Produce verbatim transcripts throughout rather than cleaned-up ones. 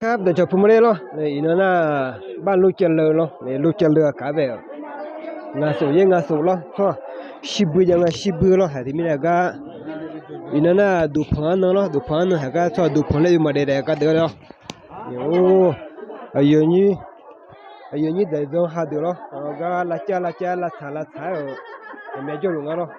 Kar dawqcawq pu mawrler lawr, iqnan nar, bar lor cavleu lawr, lor cavleu aqkaq bae-euq. Ngaq sof yaer ngaq sof lawr, shir bui jav nga shir bui lawr, haiq teumirnae gar, iqnan nar, duqpanq-anr nan lawr, duqpanq-anr nan haiq gar tsawrhaq duqpanq laer oe maqdaef daef gar deuq lawr. Aqyuif aqnyir daqdzan ha deuq lawr, gar lavcav lavcav lavtsaq lavtsaq-aer-euq aqmyan jawrluf nga lawr.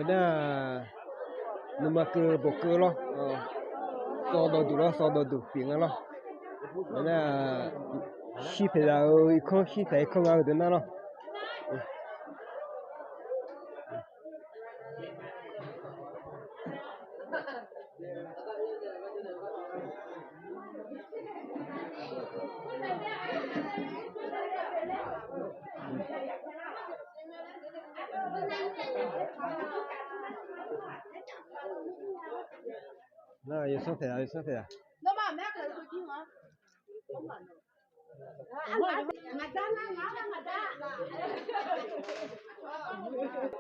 Nar, nuima keuv bawqkeuv lawr, sawv dawqduq lawr, sawv dawqduq pyeuf nga lawr. Nar, shir paeq zaq-eu irkanr, shir paeq irkanr nga-eu deuq nar lawr. Nar, yawsanr paeq-a, yawsanr paeq-a.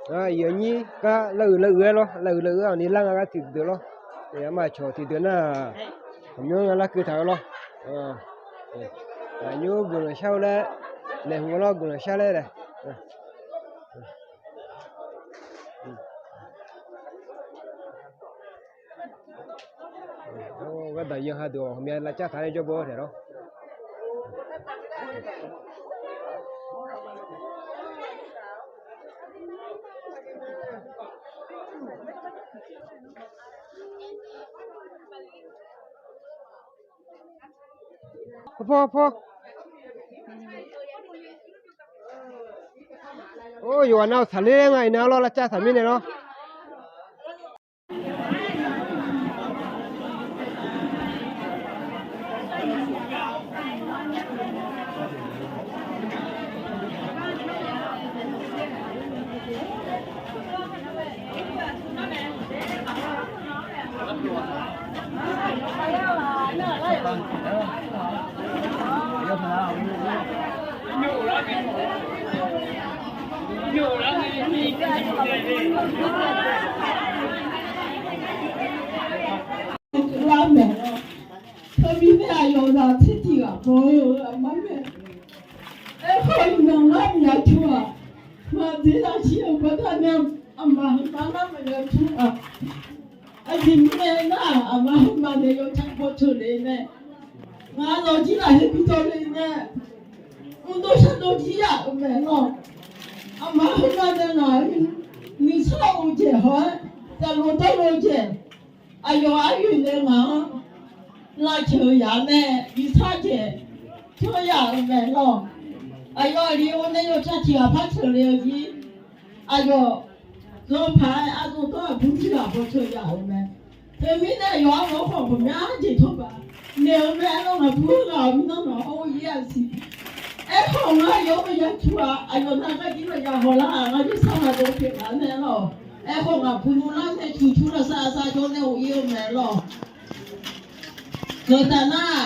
Aqyuif aqnyir gar lar-euq lar-eu-aer lawr, lar-euq lar-eu-aer-awq ni lar nga gar tiqdeuq lawr. Aqma cawq tiqdeuq nar, aqmyanr nga larkeuv taq-eu lawr. Aqnymr guiqlanq shar-eu laer, laeqhmq lawr guiqlanq shar laer lae. Ghardanq yan ha deuq-awq, hmya lavcav taq-aer jawr bawr taeq lawr. Paw paw paw. Or, yawqghaq nav-eu tsaqler nga iqnan lawr, lavcav taq mirnae lawr. Lar maeq-awr, teumirnae aqyawf zaq tser tiq ghaq baw-eu aqma mae. Aerkhawf, iqnan ngar miqya cur-aq, ngaq dzeq zaqshir-euq baqdanae aqma heugar nar maqya cur-aq. Aqjeq mirnae nar, aqma heugar nae yawtsaq baw teuq le mae. Ngaq-anr lawqjir lafkhoer bi dawrle nae, mrdov shardov jir yaf-euq mae lawq. Aqma heugar nae ngaq-anr nuisar-eu jeq haw-aer, zaqloq dawrloq jeq, aqyawf aryoeq nae ngaq-anr lavceuq-eu yaf-eu mae. Nuisar jeq janr yaf-euq mae lawq. Aqyawf aqli-or nae yawtsaq tiq ghaq par teuq le-eu jir, aqyawf zanqpaq-aer ardov dawr-aq bur jir ghaq baw teuq yaf-euq mae. Teumirnae aqyawf armawr khawf ghawqmya jeq tawrbaq naeq-eu mae. Aerlawr ngaqbur ghaq-euq mirnan nawq-anr or-ir-a siq. Aerkhawf ngar aqyawf-anr maqya cur-aq, aqyawf nar ngar jir maqya hawlar-aq, ngar jir sar maqdov pyeuf-a nae lawq. Aerkhawf ngaqbur nymr lar nae cuq cur lavsav lavsav jawr nae or-ir-eu mae lawq. Geuf taf nar,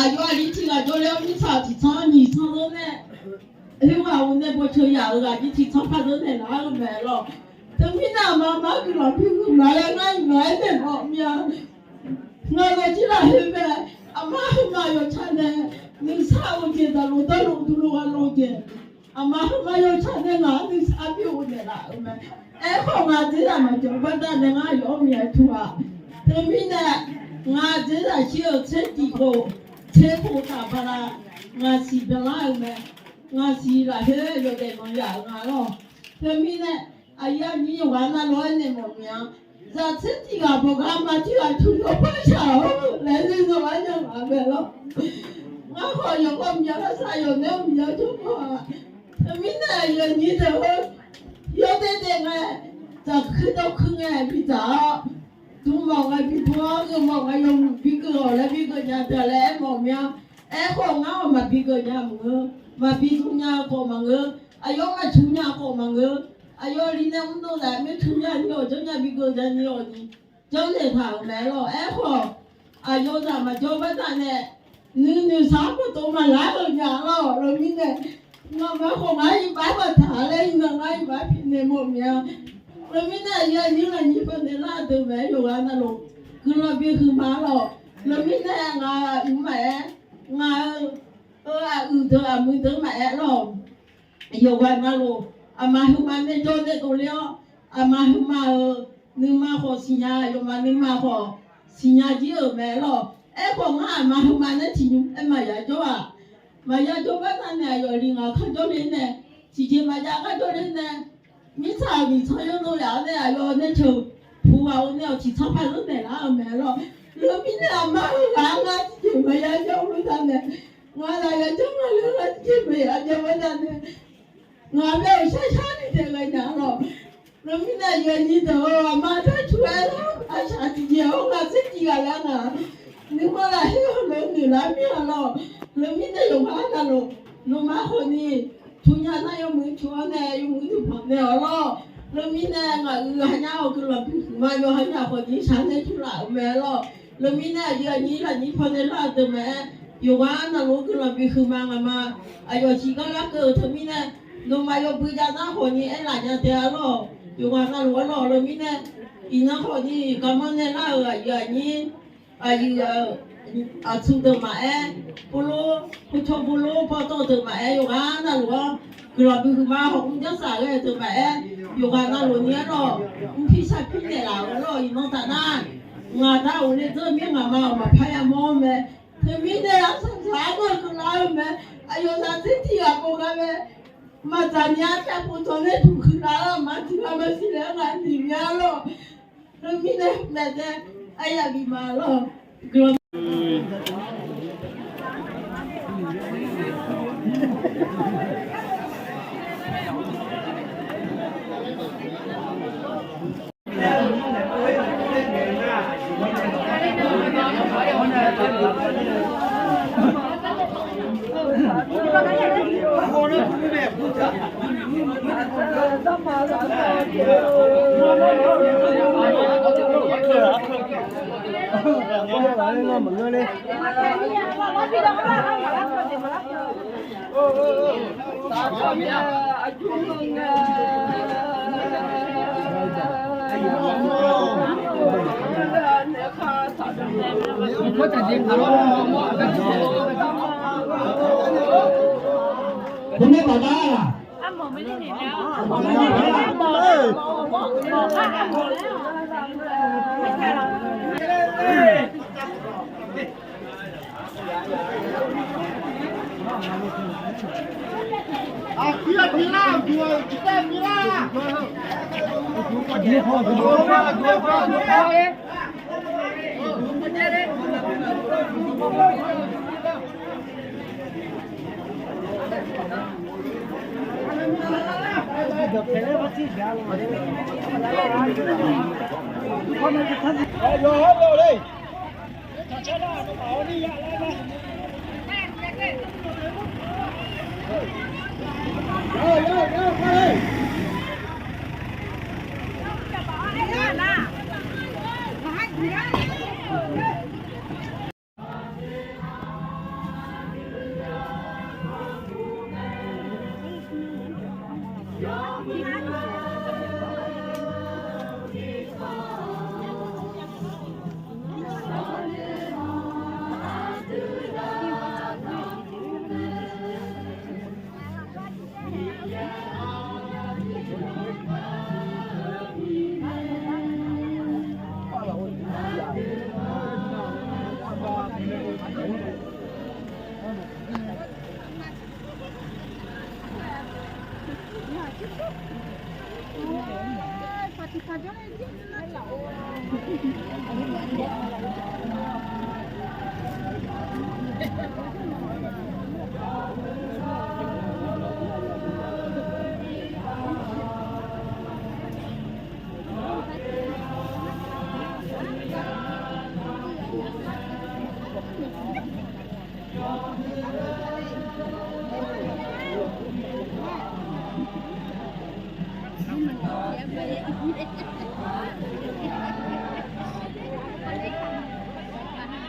aqyawf aqli tiq ghaq jawrle-awr mirtsaq tiq tsanr nyiq tsanr zeur nae, khoerghaq-euq nae baw teuq yaf-euq ghaq jir tiq tsanr par zeur naeq lar-eu mae lawq. Teumirnae aqma aqma guiqlanq bi guiqlanq laer ngar iqnan aernaeq mawf mya. Ngaq lawqjir lafkhoer mae, aqma heugar yawtsaq nae nuisar-eu jeq, zaqloq dawrloq dmloq ghaq loq jeq, aqma heugar yawtsaq nae ngaq-anr nuisar bi ghofdaef laf-euq mae. Aerkhawf ngaq dzerzaq maqjawq baqdanae ngar aqyawf-anr miqya cur-aq. Teumirnae ngaq dzerzaq shir-euq tser tiq khof, tser khof taf bala, ngaq siq byanlar-eu mae. Ngaq siq lafkhoer yawdaef manq yaf-euq nga lawq. Teumirnae aqyuif aqnyir yawqghaq navluf-aer naeq mawf mya. Zaq tser tiq ghaq bawq gar ma tiq ghaq cur yawpar shaq-awr laer nuinanq lar nya ngaq mae lawq. Arkhawf yawqghaq mya lavsav yawqnaeq-anr mya jawr-aq, teumirnae aqyuif aqnyir deuq-or, yawdaef daef ngae, dzaqkuir dawrkuir ngae bidzaq-awr, dm mawf ngae bidm-awr, geuf mawf ngae yawmuiq bigeuv-awq laer bigeuf nya deuq laer aermawf mir-a. Aerkhawf ngar-awq maqbi geuf nya maqngeur, maqbi dm nya khawf maqngeur, aqyawf maqcu nya khawf maqngeur, aqyawf li nae mr dov laf-aer maercu nya ni-awq, janrnya bigeuf nya ni-awq ni, janrnaeq taq-euq mae lawq. Aerkhawf, aqyawfzaq maqjawr baqdanae, nuinoeq sar-anr pawqtov maqlar-euq nya lawq. Leumirnae, ngaqma khawf ngar iqbax maqtaq laer iqnan ngar iqbax pyaeqnaeq mawf mir-a. Leumirnae aqyuif aqnyir lafnyir pawnaeq lar-eu deuq mae-aer yawqghaq navluf guiqlanq bihuiq ma lawq. Leumirnae ngaq uiq maqaer, ngaq-eu, eu, aq uiq deuq aqmuiq deuq maqaer lawq. Yawqghaq navluf, aqma heuma nae jawr nae dovler-awr, aqma heuma-euq nuima khawf siqnya, yawqma nuima khawf siqnya jir-euq mae lawq. Aerkhawf ngar aqma heuma nae tiqnymr aer maqya jawr-aq, maqya jawr baqdanae aqyawf li ngaq kanr jawrler nae, tiqjeq maqjav kanr jawrler nae, mirtsaq-euq miqtsanr yawdov yaf-awr nae aqyawf nae ceuq puq ghaq-eu nae-awq tiqtsanr paq zanr naeqlar-euq mae lawq. Leumirnae aqma heughaq-anr ngar tiqjeq maqya jawr-eu baqdanae, ngaq laf ya jawr nga laer ngar tiqjeq maqya jawr baqdanae, ngaq bae-euq sharshar ni taef ghae nya lawq. Leumirnae aqyuif aqnyir deuq-or, aqma darcuf-aer lar aqshaq tiqjeq-awr ngaq tser tiv ghaq laer ngaq nuima lafkhoer heulof noeq lar mir-a lawq. Leumirnae yawqghaq navluf, nuima khawf ni, tmqnya nar yawmuiq tmq-awr nae yawmuiq nuibanq naeq-awq lawq. Leumirnae ngaq uiq hanyar-awq guiqlanq bihuiq ma, yawqha nya khawf ni shaq nae jur laf-euq mae lawq. Leumirnae aqyuif aqnyir lafnyir pawnaeq lar-eu deuq maqaer, yawqghaq navluf guiqlanq bihuiq ma ngaqma, aqyawf ciqgar larkeuv-euq teumirnae, nuima yawbui jav nar khawf ni aerlaf nya tae-a lawq. Yawqghaq navluf-aer lawq. Leumirnae, iqnan khawf ni garmanr nae lar-euq aqyuif aqnyir, aqyuif aqtsu deuq maqaer, polo, pocawq polo pawtawv deuq maqaer, yawqghaq navluf-anr guiqlanq bihuiq ma, hawq mr janrsaq ghae-eu deuq maqaer, yawqghaq navluf ni-aer lawq, mrpir sarpir naeqlaf-euq lawq. Iqnan taf nar, ngaq dar uqle dzeur mir ngaqma-awq maqpar yamawr-awr mae. Teumirnae arsaq saq-anr maqkeuv lar-eu mae. Aqyawf zaq tser tiv ghaq pov gar mae. Maqdzaq nya-aer pyavpov tawq nae duqhuiq lar-awr aqma tiq ghaq maqsiq laer-anr ngaq diq mya lawq. Leumirnae maeqdae aryaq bif ma lawq.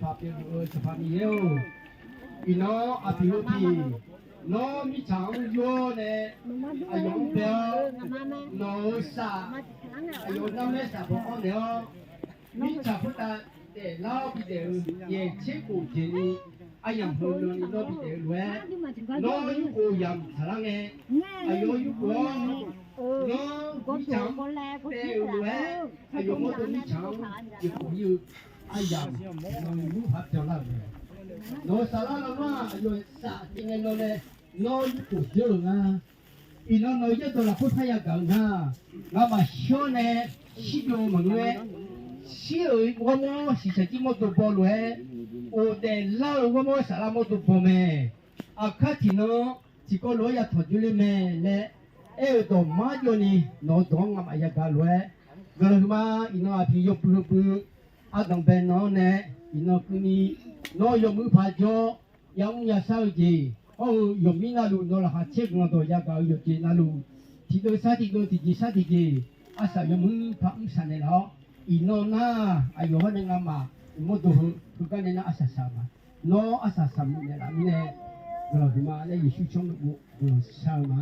Sanqpaq pyeuf luf-eu Sanqpaq Miqyaer-or, iqnan aqpiq heu tiq, nawr mirtsaq-anr yur-awr nae aqyawf-anr bae-awr, nawq-euq saf, aqyawf-euq narmaer saf bawq-anr naeq-awr, mirtsaq khoertav daeflar-awr bidaef-eu yaeq tser khof jeq ni, aryamq heu nan ni nawr bidaef-eu lof-aer, nawr yurkhof yamq tsaqlar ngae, aqyawf yurkhof-awr, nawr mirtsaq-anr bae-euq lof-aer, aqyawf mawrdo mirtsaq-anr yurkhof ir-eu aryamq nan ni mur paq byanlar-euq mae. Nawq-euq saflar nan nar aqyawf saf tiq ngae nan nae, nawr yurkhof dzeur-euq nga. Iqnan nawq-euq yaerdawq lafkhoer par yagaq-eu nga. Ngamaf shir-awr nae shirbyov-eu maqngeur-aer, shir-euq ghawrmawr shiqshaq jir mawrdo baw lof-aer, ghofdaef lar-eu ghawrmawr saflar mawrdo baw mae. Aqkar tiqnan tiqkawv lof-aer ya tanq dzoerler mae laer aer-eu dawq marjawv ni, nawq-euq dawq-anr ngamaf yagaq lof-aer, guiqlanq huiqma. Iqnan aqpiq yawbui heu bui ardanq bae nan-anr nae, iqnan keuvni nawr yawmuiq paq jawr, yamr yashar-eu jeq hawr-eu yawqmir navluf nawq laqkhaq caer guiqlanq dawq yagaq-eu yawqjeq navluf, tiqdeuv sar tiqdeuv tiqjeq sar tiqjeq, arsaq yawmuiq par mr saq naeqlaf-awr, iqnan nar aqyawf hawr nae ngamaf uqmawr dawq heu heugar nae nar arsaq saq-eu ma. Nawr arsaq saqmuiq naeqlaf mirnae, guiqlanq huiqma laer Yeqsur tsawrmyanr bof guiqlanq shar-eu ma.